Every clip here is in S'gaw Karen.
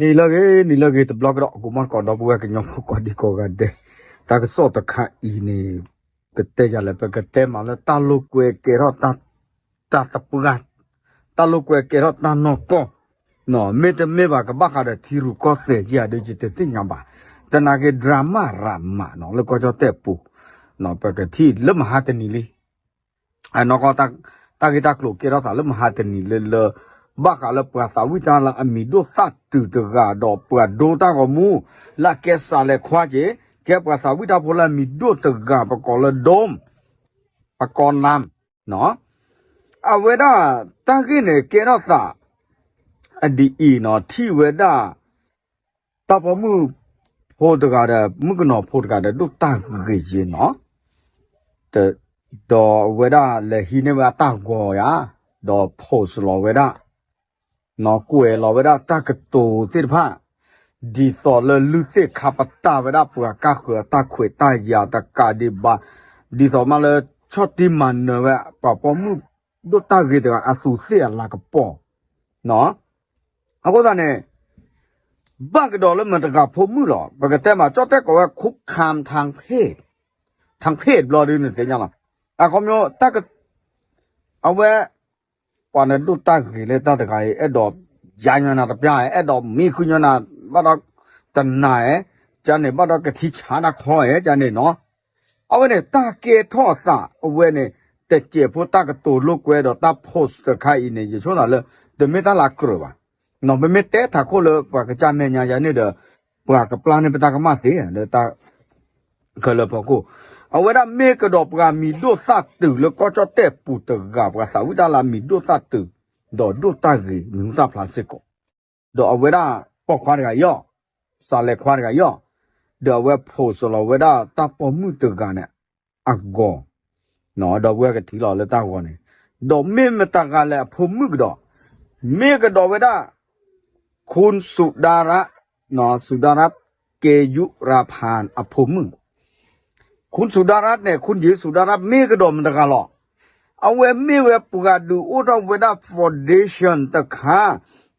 နံၤလၢအဂ့ၤ နံၤလၢအဂ့ၤ တဘျီကဒီး ကမီၢ်ကီးဒီပုၢ်ဝဲၢ်ကညီဖိကိးဒံကိးဂၤဒဲး, တၢ်ကစီၣ်တခါအံၤန့ၣ် ပတဲယၤလဲၣ် ပကတဲမးလၢတၢ်လိာ်ကွဲကဲထီၣ် တၢ်သပှၢ်, တၢ်လိာ်ကွဲကဲထီၣ်တၢ်နီၢ်ကီၢ်, မ့တမ့ၢ်ဘၣ်ကဘၣ်ဃးဒီးထံရူၢ်ကီၢ်သဲးကယၤဒီးယတသ့ၣ်ညါဘၣ်, သနာ်က့ drama ရၤမးနီၤ လၢကီၢ်ကၠီၣ်တဲၣ်ပူၤ, ပကထံၣ်လၢမဟါတနံၤလံ အနီၢ်ကီၢ် တၢ်ဂ့ၢ်တၢ်ကျိၤကဲထီၣ်သးလၢမဟါတနံၤလၢလၢ ဘၣ်ဃးလၢပှၤသးဝံၣ်တၢ်လၢအမံၤဒိၣ်သၣ်တုၤတဂၤဒီးပှၤဒိတၢ်ဂီၤမူ လၢအကဲစးလဲၤခွါက့ၤ ကဲပှၤသးဝံၣ်တၢ်ဖိလၢအမံၤဒိၣ်တဂၤ ပကိးလၢ Dome ပကိးနၢ် အဝဲဒၣ် တၢ်ဂ့ၢ်န့ၣ်ကဲထီၣ်သး အဒ်အံၤနီၤ ထံၣ်ဝဲဒၣ် တၢ်ပိာ်မုၣ်ဖိတဂၤဒီး မုၣ်ကနီၤဖိတဂၤဒီး ဒိၣ်တၢ်ဂ့ၤယ့နီၤ, ဒီးအဝဲဒၣ်လဲၤဟံးန့ၢ်ဝဲအတၢ်ဂီၤယါ, ဒီး post လီၤဝဲဒၣ်, ကွဲးလီၤဝဲဒၣ်တၢ်ကတိၤသ့ၣ်တဖၣ်, ဒ်သိးလၢလုၢ်သ့ၣ်ခါပတာ်ဝဲဒၣ်ပှၤကါဃၢၤအတၢ်ခွဲးတၢ်ယာ်တကးဒံးဘၣ်, ဒ်သိးမးလၢဆီၣ်တံၢ်မၤနၢၤဝဲ ပှၤပိာ်မုၣ်ဒိၣ်တၢ်ဂ့ၤတဂၤအသူးသ့ၣ်အလၤကပီၤ, အဃိသတးန့ၣ် ဘၣ်ကဒီးလၢမတၤတဂၤဖိမုၣ်လီၤ. ပကတဲမး ကၠီၣ်တဲၣ်ကိးဝဲ คุกคามทางเพศ, ทางเพศ ဘျီဒုးနသ့ၣ်ညါလီၤ. အခီပညီ တၢ်က အဝဲ ပှၤန့ၣ်ဒိၣ်တၢ်ဂ့ၤလၢတၢ်တဂၤအံၤ အဲၣ်ဒိးယါညီနၤတပျၢ်, အဲၣ်ဒိးမံဃုညီနၤ ဘၣ်ဒီးတနၤဧဲ, ကန့ၣ်ဘၣ်ဒီးကထံဆးတၢ်ခီဧဲ ကန့ၣ်နီၤ. အဝဲန့ၣ် တၢ်ကဲထီၣ်အသး အဝဲန့ၣ် တစဲးဖိတၢ်ကတိၤလိာ်ကွဲဒီးတၢ် post တခါအံၤန့ၣ် ယဆိသးလၢ တမ့ၢ်တၢ်လၢကြၢးဘၣ်. ပမ့ၢ်တဲထးခိၣ်လၢပှၤကစၢ်မဲာ်ညါယါန့ၣ်ဒီး ပှၤကပျၢ်န့ၢ်ပတၢ်ကမၣ်သ့ လၢတၢ် ခဲလၢာ်ဖီခိၣ်, အဝဲဒၣ်မ့ၢ်ကဒီးပှၤမံၤဒိၣ်သၣ်တုၤလၢကီၢ်ကၠီၣ်တဲၣ်ပူၤတဂၤ ပှၤသးဝံၣ်တၢ်လၢအမံၤဒိၣ်သၣ်တုၤ, ဒီးဒိၣ်တၢ်ဂ့ၤမံၤဟူသၣ်ဖျါစ့ၢ်ကီး, ဒီးအဝဲဒၣ်ပိာ်ခွါတဂၤအံၤ, စးလဲၤခွါတဂၤအံၤ, ဒီးအဝဲ post လီၤဝဲဒၣ်တၢ်ပိာ်မုၣ်တဂၤန့ၣ် အဂီၤ ဒီပုၢ်ဝဲၢ်ကထံၣ်လီၤလၢတၢ်ဂီၤန့ၣ်, ဒီးမ့ၢ်မတၤတဂၤလဲၣ်အဖိမုၣ်ကဒီး, မ့ၢ်ကဒီးဝဲဒၣ် คุณสุดารัตน์ สุดารัตน์ เกยุรพันธ์ အဖိမုၣ်, คุณสุดารัตน์ န့ၣ် คุณหญิงสุดารัตน์ မ့ၢ်ကဒီးမတၤတဂၤလီၤ. အဝဲမ့ၢ်ဝဲပှၤဒုးအိၣ်ထီၣ်ဝဲဒၣ် foundation တခါ,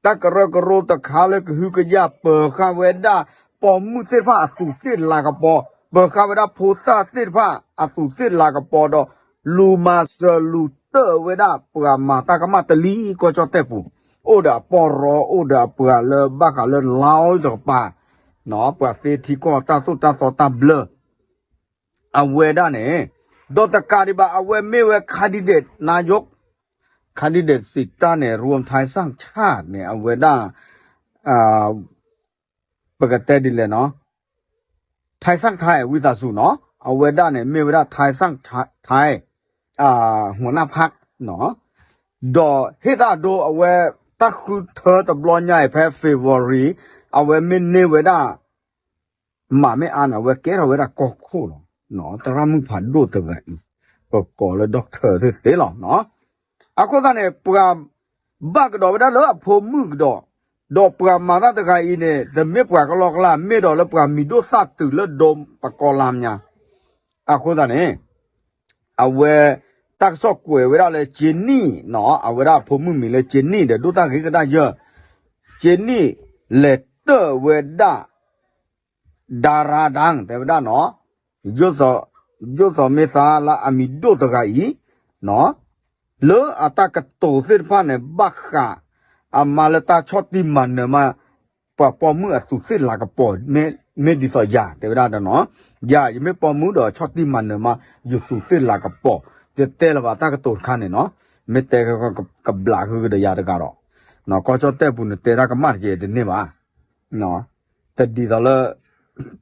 တၢ်ကရၢကရိတခါလၢကဟုကယာ်ပၢၤဃာ်ဝဲဒၣ် ပိာ်မုၣ်သ့ၣ်တဖၣ်အသူးသ့ၣ်လၤကပီၤ, ပၢၤဃာ်ဝဲဒၣ်ဖိသၣ်သ့ၣ်တဖၣ်အသူးသ့ၣ်လၤကပီၤဒီး လူၤမၤစၢၤလူၤတၢၢ်ဝဲဒၣ်ပှၤမၤတၢ်ကမၣ်တလံၤကီၢ်ကၠီၣ်တဲၣ်ပူၤ, အိၣ်ဒီးအပီၢ်ရီ အိၣ်ဒီးအပှၤလၢဘၣ်ဃးလၢ လီတကပၤ, ပှၤသ့ထံကီၢ်တၢ်သိၣ်တၢ်သီတၢ်ဘျၢ အဝဲဒၣ်န့ၣ်, ဒီးတကးဒံးဘၣ် အဝဲမ့ၢ်ဝဲ candidate နယိး candidate စံးတၢ်န့ၣ် รวมไทยสร้างชาติ န့ၣ် အဝဲဒၣ် ပကတဲဒ်လဲၣ်နီၤ, ไทยสร้างไทย ဝံသးစူၤနီၤ, အဝဲဒၣ်န့ၣ် မ့ၢ်ဝဲဒၣ် ไทยสร้างไทย หัวหน้าพรรค နီၤ, ဒီးဟ့ၣ်တၢ်ဒိအဝဲ တၢ်ဃုထၢတဘျီညါအံၤဖဲ February အဝဲမ့ၢ်န့ၢ်ဝဲဒၣ် မၤမ့ၢ်အါန့ၣ် အဝဲကဲထီၣ်ဝဲဒၣ်ကီၢ်ခိၣ်လီၤ. သရၣ်မုၣ်ဖးဒိၣ်တဂၤအံၤ ပကိးလၢ doctor သ့သ့လီၤ. အဃိသတးန့ၣ် ပှၤဘၣ်ကဒီးဝဲဒၣ်လၢအဖိမုၣ်ကဒီး, ဒီးပှၤမၤတၢ်တဂၤအံၤန့ၣ် တမ့ၢ်ပှၤကလီကလီ မ့ၢ်ဒီးလၢပှၤမံၤဒိၣ်သၣ်တုၤလၢ Dome ပကိးလၢမညါ, အဃိသတးန့ၣ် အဝဲ တၢ်ကစီၣ်ကွဲးဝဲဒၣ်လၢ ကၠ့နံၣ်နီၤ, အဝဲဒၣ်အဖိမုၣ်မံၤလၢ ကၠ့နံၣ် ဒီးဒိၣ်တၢ်ဂ့ၤကဒါယၢ်, ကၠ့နံၣ် လဲၤတၢၢ်ဝဲဒၣ် ဒါရၤဒၢၣ် တဲဝဲဒၣ်နီၤ, ယိၣ်သီးမ့ၢ်သါလၢအမံၤဒိၣ်တဂၤအံၤ, လၢအတၢ်ကတိၤသ့ၣ်တဖၣ်န့ၣ် ဘၣ်ဃးအမါလၢတၢ်ဆီၣ်တံၢ်မၤနၢၤမး ပှၤပိာ်မုၣ်အသူးသ့ၣ်လၤကပီၤ မ့ၢ်ဒ်သိးယၤ တဲဝဲဒၣ်ဒီးနီၤ, ယၤ ယမ့ၢ်ပိာ်မုၣ်ဒီးဆီၣ်တံၢ်မၤနၢၤမး ယသူးသ့ၣ်လၤကပီၤ, တတဲလၢၤဘၣ်တၢ်ကတိၤတခါန့ၣ်နီၤ, မ့ၢ်တဲကဘျးဃုကဒီးယၤတဂၤဒီး, ကီၢ်ကၠီၣ်တဲၣ်ပူၤန့ၣ် တဲတၢ်ကမၣ်တကဲတန့ၢ်ဘၣ် တဒ်သိးလၢ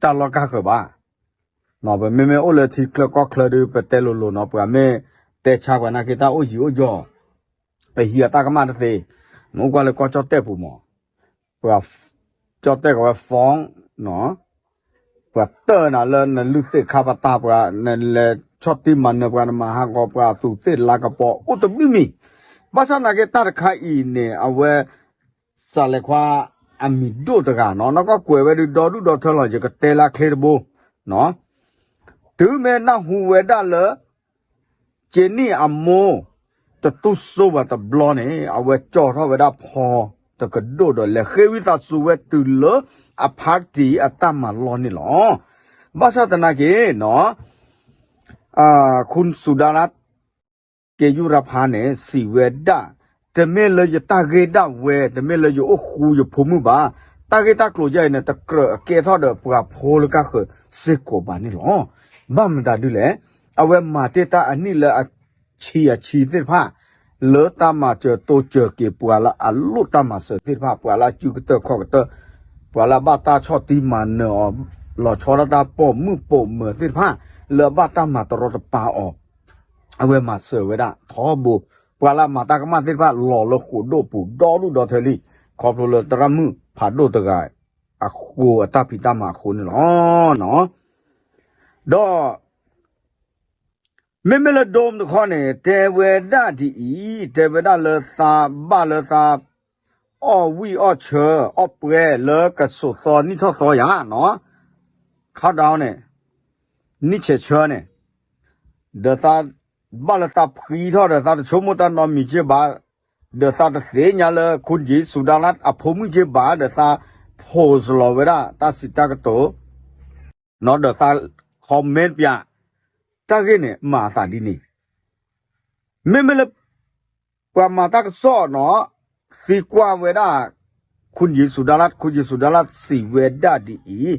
တၢ်လီၢ်ကါဃၢၤဘၣ်. ပမ့မ့ၢ်အိၣ်လၢထံချၢကီၢ်ချၢဒီး ပတဲလိၤလိၤနီၤ, ပှၤမ့ၢ်တဲဆါပှၤနာ်က့တၢ်အိၣ်ယံၤအိၣ်ယီၤ, ပဟံးအတၢ်ကမၣ်တသ့, နအိၣ်ကွၢ်လၢကီၢ်ကၠီၣ်တဲၣ်ပူၤမး, ပှၤ ကၠီၣ်တဲၣ်ကီးဝဲ ฟ้อง နီၤ, ပှၤတၢၢ်နၤလၢနလုၢ်သ့ၣ်ခါပတာ်ပှၤ, နလဲၤဆီၣ်တံၢ်မၤနၢၤပှၤ, နမၤဟးဂီၤပှၤသူးသ့ၣ်လၤကပီၤ အိၣ်တမံၤမံၤ, ဘၣ်ဆၣ်နာ်က့တၢ်တခါအံၤန့ၣ် အဝဲ စးလဲၤခွါအမံၤဒိၣ်တဂၤနီၤ, နီၢ်ကီၢ်ကွဲးဝဲဒုးဒီဒူၣ်ဒီထၢလီၤ, ယကတဲလၢချ့တဘိ တုၤမ့ၢ်နၢ်ဟူဝဲဒၣ်လၢ ကၠ့နံၣ်အမိၢ် တတူၢ်စိဝဲတဘျီန့ၣ် အဝဲကၠီထီၣ်ဝဲဒၣ်ဖီ တကဒိၣ်ဒီးလဲၤဃ့ဝံသးစူၤဝဲတုၤလၢအ party အတၢ်မၤလီၢ်န့ၣ်လီၤ. ဘၣ်ဆၣ်သနာ်က့နီၤ ခူၣ်စူၤဒါလၢ က့ယူရဖါန့ၣ် စံးဝဲဒၣ်, တမ့ၢ်လၢယတၢ်ဂ့ၢ်ဒၣ်ဝဲ, တမ့ၢ်လၢယအိၣ်ဃူယဖိမုၣ်ဘၣ်. တၢ်ဂ့ၢ်တၢ်ကျိၤယဲအံၤန့ၣ် တကြၢးအကဲထီၣ်ဒီးပှၤဖိလၢကဃၢၤစ့ၢ်ကီးဘၣ်န့ၣ်လီၤ. ဘၣ်မတၤဒ်လဲၣ်, အဝဲမၤတ့ၢ်တၢ်အနံၣ်လၢအဆံအဆံသ့ၣ်တဖၣ်, လၢတၢ်မၤစၢၤတိစၢၤက့ၤပှၤလၢအလိၣ်တၢ်မၤစၢၤသ့ၣ်တဖၣ်, ပှၤလၢအစုကတၢၢ်ခီၣ်ကတၢၢ်, ပှၤလၢအဘၣ်တၢ်ဆီၣ်တံၢ်မၤနၢၤအီၤ, လီၤဆီဒၣ်တၢ်ပိာ်မုၣ်ပိာ်မၢၤသ့ၣ်တဖၣ်, လၢအဘၣ်တၢ်မၤတရီတပါအီၤ အဝဲမၤစၢၤဝဲဒၣ်ထီဘိ, ပှၤလၢအမၤတၢ်ကမၣ်သ့ၣ်တဖၣ်လီၤလၢဃိာ်ဒိၣ်ပူၤဒီဒူၣ်ဒီထၢလံ, ခီဖျိလၢသရၣ်မုၣ်ဖးဒိၣ်တဂၤအဃိအတၢ်ဖံးတၢ်မၤအဃိန့ၣ်လီၤ. ဒီး မ့မ့ၢ်လၢ Dome တခီန့ၣ် တဲဝဲဒၣ်ဒ်အံၤ, တဲဝဲဒၣ်လၢသးဘၣ်လၢသး အီၣ်ဝံၣ်အီၣ်ဆၢ အီၣ်ပှဲၤလၢကဆိးသီနံၣ်ထီၣ်သီယၤနီၤ, countdown န့ၣ်, နံၣ်ဆဲးဆၢန့ၣ်, ဒီးသးဘၣ်လၢသးဖှံထီၣ်ဒီးသးတဆိကမိၣ်တၢ်နီတမံၤက့ဘၣ်, ဒီးသးတသ့ၣ်ညါလၢ ခူၣ်ယ့ၣ်စူၤဒါလၣ်အဖိမုၣ်က့ဘၣ်, ဒီးသး post လီၤဝဲဒၣ်တၢ်စံးတၢ်ကတိၤ နီၤ, ဒီးသး comment ပၠး, တၢ်ဂ့ၢ်န့ၣ်မၤအသးဒ်န့ၣ်, မ့မ့ၢ်လၢ ပှၤမၤတၢ်ကစီၣ်နီၤ, သံကွၢ်ဝဲဒၣ် ခူၣ်ယ့ၣ်စူၤဒါလၣ်, ခူၣ်ယ့ၣ်စူၤဒါလၣ်စံးဝဲဒၣ်ဒ်အံၤ,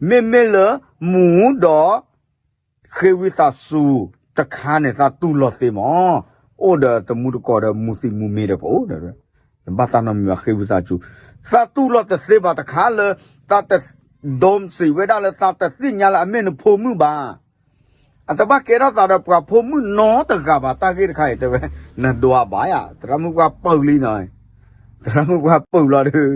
မ့မ့ၢ်လၢမူဒီး ဃ့ဝံသးစူၤတခါန့ၣ် သးတူၢ်လိာ်သ့မး, အိၣ်ဒီးတမူတကိးဒီးမူသံးမူမ့ၤဒီးပအိၣ်ဒီး, ဘၣ်သးနီတမံၤဘၣ်ဃ့ဝံသးစူၤ, သးတူၢ်လိာ်တသ့ဘၣ်တခါလၢ သးတ Dome စံးဝဲဒၣ်လၢသးတသ့ၣ်ညါလၢအမ့ၢ်နဖိမုၣ်ဘၣ်. အတဘၣ်ကဲထီၣ်သးဒီးပှၤဖိမုၣ်နီတဂၤဘၣ်, တၢ်ဂ့ၢ်တခါအံၤတဲဝဲ, နဒွးဘၣ်ယၤ, သရၣ်မုၣ်ပှၢ်ပာ်လံနီၤ, သရၣ်မုၣ်ပှၢ်ပာ်လီၤဒီး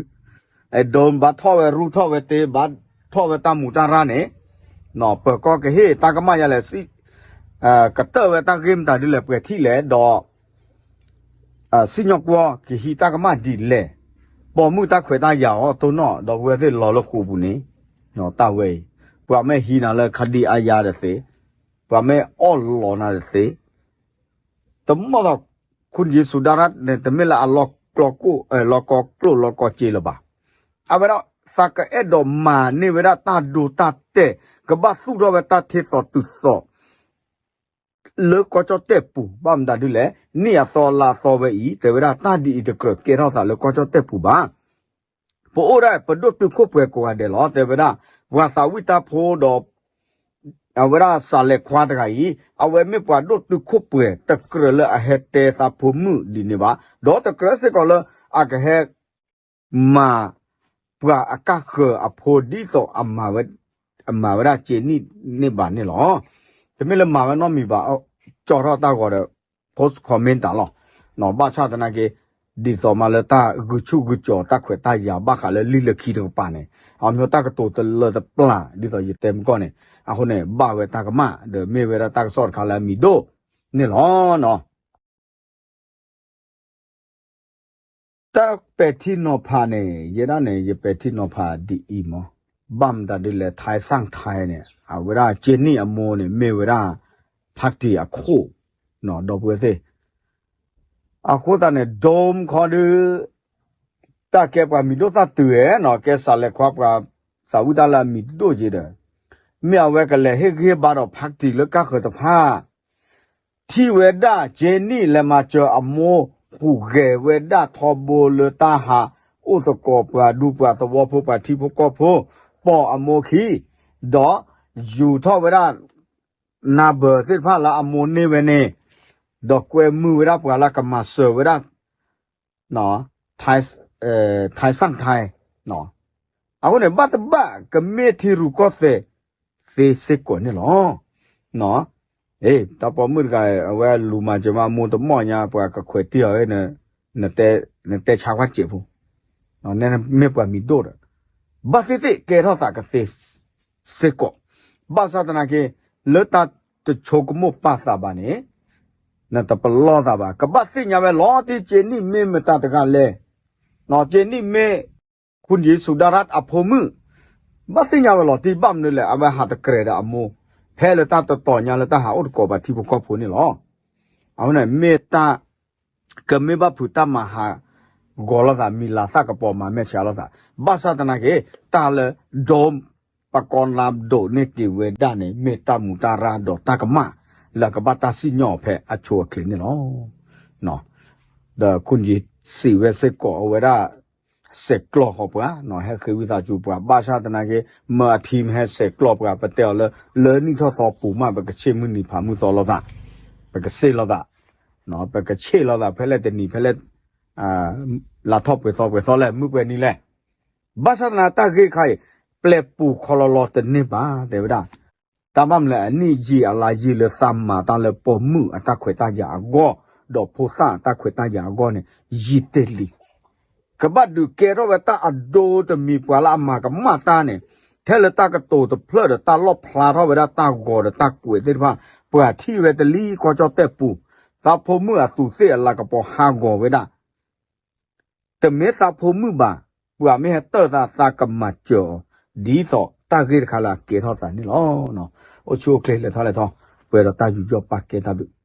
Dome ဘၣ်ထီၣ်ဝဲရူၢ်ထီၣ်ဝဲတ့ ဘၣ်ထီၣ်ဝဲတၢ်မူးတၢ်ရၢ်န့ၣ်, ပၢၤကီၢ်ကဟ့ၣ်တၢ်ကမၣ်ယၤလဲၣ်, ကတၢၢ်ဝဲတၢ်ဂ့ၢ်မတၤဒ်လဲၣ် ပှဲၤထံၣ်လဲၣ်ဒီး စံၣ်ညီၣ်ကွီၢ်ကဟံးတၢ်ကမၣ်ဒ်လဲၣ်, ပိာ်မုၣ်တၢ်ခွဲးတၢ်ယာ်အီၤတိၢ်နီၣ် ဒီပုၢ်ဝဲၢ်သ့ၣ်လီၤလၢဃိာ်ပူၤန့ၣ်, တၢ်ဝဲအံၤ, ပှၤမ့ၢ်ဟံးနၤလၢခဒံအါယါဒီးသ့, ပှၤမ့ၢ်အီၣ်လီၤနၤဒီးသ့, တမီၢ်သိး ခူၣ်ယ့ၣ်စူၤဒါရၣ်န့ၣ် တမ့ၢ်လၢအလီၤကျိၤကိၣ် လီၤကီကျိၣ်လီၤကီစ့လၢၤဘၣ်. အဝဲဒၣ် သးကအဲၣ်ဒိးမၤန့ၢ်ဝဲဒၣ်တၢ်ဒိတၢ်တဲာ် ကဘၣ်သူၣ်ထီၣ်ဝဲတၢ်ထ့သိးတုၤသိး လၢကီၢ်ကၠီၣ်တဲၣ်ပူၤ ဘၣ်မတၤဒ်လဲၣ်, နံၣ်အသီလါအသီဝဲအံၤ တဲဝဲဒၣ်တၢ်ဒ်အံၤတကြၢးကဲထီၣ်သးလၢကီၢ်ကၠီၣ်တဲၣ်ပူၤဘၣ်. ပအိၣ်ဒၣ်ပဒိၣ်တုာ်ခိၣ်ပှဲၤကိးဂၤဒဲးလီၤ တဲဝဲဒၣ်, ပှၤသးဝံၣ်တၢ်ဖိဒီး အဝဲဒၣ်စးလဲၤခွါတဂၤအံၤ အဝဲမ့ၢ်ပှၤဒိၣ်တုာ်ခိၣ်ပှဲၤ တကြၢးလၢအဟဲတဲသးဖိမုၣ်ဒ်န့ၣ်ဘၣ်, ဒီးတကြၢးစ့ၢ်ကီးလၢ အကဟဲ မၤ ပှၤအကါဃၢၤအဖိဒ်သိး အမၤဝဲဒၣ်စ့နံၣ်န့ၣ်ဘၣ်န့ၣ်လီၤ. တမ့ၢ်လၢမၤဝဲနီတမံၤဘၣ်, ကၠီထီၣ်တၢ်ဂီၤဒီး post comment တၢ်လီၤ. ဘၣ်ဆၣ်သနာ်က့ ဒ်သိးမးလၢတၢ်ဂုာ်ဆူၣ်ဂုာ်ကၠီၤတၢ်ခွဲးတၢ်ယာ်ဘၣ်ဃးလၢလံာ်လၢခံတကပၤန့ၣ်, အမ့ၢ်တၢ်ကတိၤတလၢတပျၢ် ဒ်သိးယတဲမုၢ်ကီၢ်န့ၣ်, အဃိန့ၣ် ဘၣ်ဝဲတၢ်ကမၣ် ဒီးမ့ၢ်ဝဲဒၣ်တၢ်ကစီၣ်တခါလၢအမံၤဒိၣ်န့ၣ်လီၤ. တၢ်ပဲာ်ထံနီၤဖးန့ၣ် ယဲဒၣ်န့ၣ် ယပဲာ်ထံနီၤဖးဒ်အံၤမး, ဘၣ်မတၤဒ်လဲၣ် ထၢၣ်စၣ်ထၢၣ်န့ၣ် အဝဲဒၣ်စ့နံၣ်အမိၢ်န့ၣ် မ့ၢ်ဝဲဒၣ် party အခိၣ်, ဒီပုၢ်ဝဲၢ်သ့ၣ်, အဃိသတးန့ၣ် Dome ခီဒု တၢ်ကဲပှၤမံၤဒိၣ်သၣ်တုၤဧဲနီၤ, ကဲစးလဲၤခွါပှၤ သးဝံၣ်တၢ်လၢအမံၤဒိၣ်က့ဒီး, မ့ၢ်အဝဲကလဲၤဟ့ၣ်ဂံၢ်ဟ့ၣ်ဘါဒီး party လၢကါဃၢၤတဖၣ် ထံၣ်ဝဲဒၣ် စ့နံၣ်လဲၤမၤစၢၤအမိၢ် ဟူးဂဲၤဝဲဒၣ်ထီဘိလၢတၢ်ဟးအိၣ်သကိးပှၤဒူပှၤသဝီဖိ ပှၤထံဖိကီၢ်ဖိ ပိာ်အမိၢ်ခံ, ဒီးယူၤထီၣ်ဝဲဒၣ် number သ့ၣ်တဖၣ်လၢအမိၢ်န့ၢ်ဝဲန့ၣ်, ဒီးကွဲမုာ်ဝဲဒၣ်ပှၤလၢကမၤစၢၤဝဲဒၣ် ထၢၣ်စၣ်ထၢၣ်, အဃိန့ၣ် ဘၣ်တဘၣ်ကမ့ၢ်ထံရူၢ်ကီၢ်သဲးသ့စ့ၢ်ကီးန့ၣ်လီၤ. တၢ်ပိာ်မုၣ်တဂၤ အဝဲလူၤမၤစၢၤမး အမိၢ်တမီၢ်ညါ ပှၤကခွဲးတံၢ်အီၤ နတဲဆါကွၢ်စဲးဖိ, မ့ၢ်ပှၤမံၤဒိၣ်ဒီး ဘၣ်သ့ၣ်သ့ၣ်ကဲထီၣ်သးကသ့စ့ၢ်ကီး, ဘၣ်ဆၣ်သနာ်က့ လၢတၢ်တဆိကမိၣ်ပာ်သးဘၣ်န့ၣ် နတပလီၢ်သးဘၣ်, ကဘၣ်သ့ၣ်ညါဝဲလီၤတံၢ် စ့နံၣ်မ့ၢ်မတၤတဂၤလဲၣ်, စ့နံၣ်မ့ၢ် ခူၣ်ယ့ၣ်စူၤဒါရၣ်အဖိမုၣ်, ဘၣ်သ့ၣ်ညါဝဲလီၤတံၢ် ဘၣ်မနုၤလဲၣ် အဝဲဟးတကြဲးဒီးအမိၢ်, ဖဲလၢတၢ်တတီၤညါလၢတၢ်ဟးအိၣ်သကိးပှၤထံဖိကီၢ်ဖိန့ၣ်လီၤ. အဃိန့ၣ် မ့ၢ်တၢ် ကမ့ၢ်ဘၣ်ဖုးတၢ်မၤဟး ဂီၤလိာ်သး မံၤလၤသၣ်ကပီၤမၤမဲာ်ဆှးလိာ်သး, ဘၣ်ဆၣ်သနာ်က့ တၢ်လၢ drone ပှၤကိးနၤဒိးန့ၢ်က့ၤဝဲဒၣ်န့ၣ် မ့ၢ်တၢ်မူတၢ်ရၢ်ဒီးတၢ်ကမၣ် လၢကဘၣ်တၢ်စံၣ်ညီၣ်အီၤဖဲအဆိအချ့န့ၣ်လီၤ. ဒီးခိၣ်နံၤစံးဝဲစ့ၢ်ကီးအဝဲဒၣ် ဆဲးကျိးဃီၤပှၤ, ဟဲဃ့ဝံသးစူၤပှၤ, ဘၣ်ဆၣ်သနာ်က့ မၢအထံမ့ၢ်ဟဲဆဲးကျိးပှၤ ပတဲအီၤလၢ လၢနံၣ်ထီၣ်သီပူၤမး ပကဆ့ၣ်မုၢ်နံၤဖးမုၢ်သီလိာ်သး, ပကစ့ၣ်လိာ်သး, ပကဆ့ၣ်လိာ်သးဖဲလဲၣ်တနံၤဖဲလဲၣ် လါထီၣ်ပှဲၤသီပှဲၤသီလဲၣ် မုၢ်ပှဲၤနံၤလဲၣ်, ဘၣ်ဆၣ်သနာ်က့တၢ်ဂ့ၢ်တခါအံၤ ပျဲပူၤခီလီၤလီၤတန့ၢ်ဘၣ် တဲဝဲဒၣ် တၢ်ဘၣ်မနုၤအနံၣ်ယံာ်အလါယံာ်လၢသးမၤတၢ်လၢပိာ်မုၣ်အတၢ်ခွဲးတၢ်ယာ်အဂီၢ်, ဒီးဖိသၣ်အတၢ်ခွဲးတၢ်ယာ်အဂီၢ်န့ၣ် ယံာ်တ့ၢ်လံ. ကဘၣ်ဒုးကဲထီၣ်ဝဲတၢ်အဒိတမံၤ ပှၤလၢအမၤကမၣ်တၢ်န့ၣ်, ထဲလၢတၢ်ကတိၤတဖျၢၣ်ဒီးတၢ်လီၣ်ဖျါထီၣ်ဝဲဒၣ်တၢ်ဂီၤဒီးတၢ်ကွဲးသ့ၣ်တဖၣ်, ပှၤထံၣ်ဝဲတလံၤကီၢ်ကၠီၣ်တဲၣ်ပူၤ, သးဖိမုၣ်အသူးသ့ၣ်အလၤကပီၤဟးဂီၤဝဲဒၣ် တမ့ၢ်သးဖိမုၣ်ဘၣ်, ပှၤမ့ၢ်ဟဲတၢၢ်သး သးကမၤစၢၤအီၤ, ဒ်သိးတၢ်ဂ့ၢ်တခါလၢအကဲထီၣ်သးန့ၣ်လီၤ. အိၣ်ဆူၣ်အိၣ်ချ့လဲၤထီၣ်လဲၤထီၣ်, ပှဲၤဒီးတၢ်ယူးယီၣ်ပာ်ကဲတၢ်ဘျုး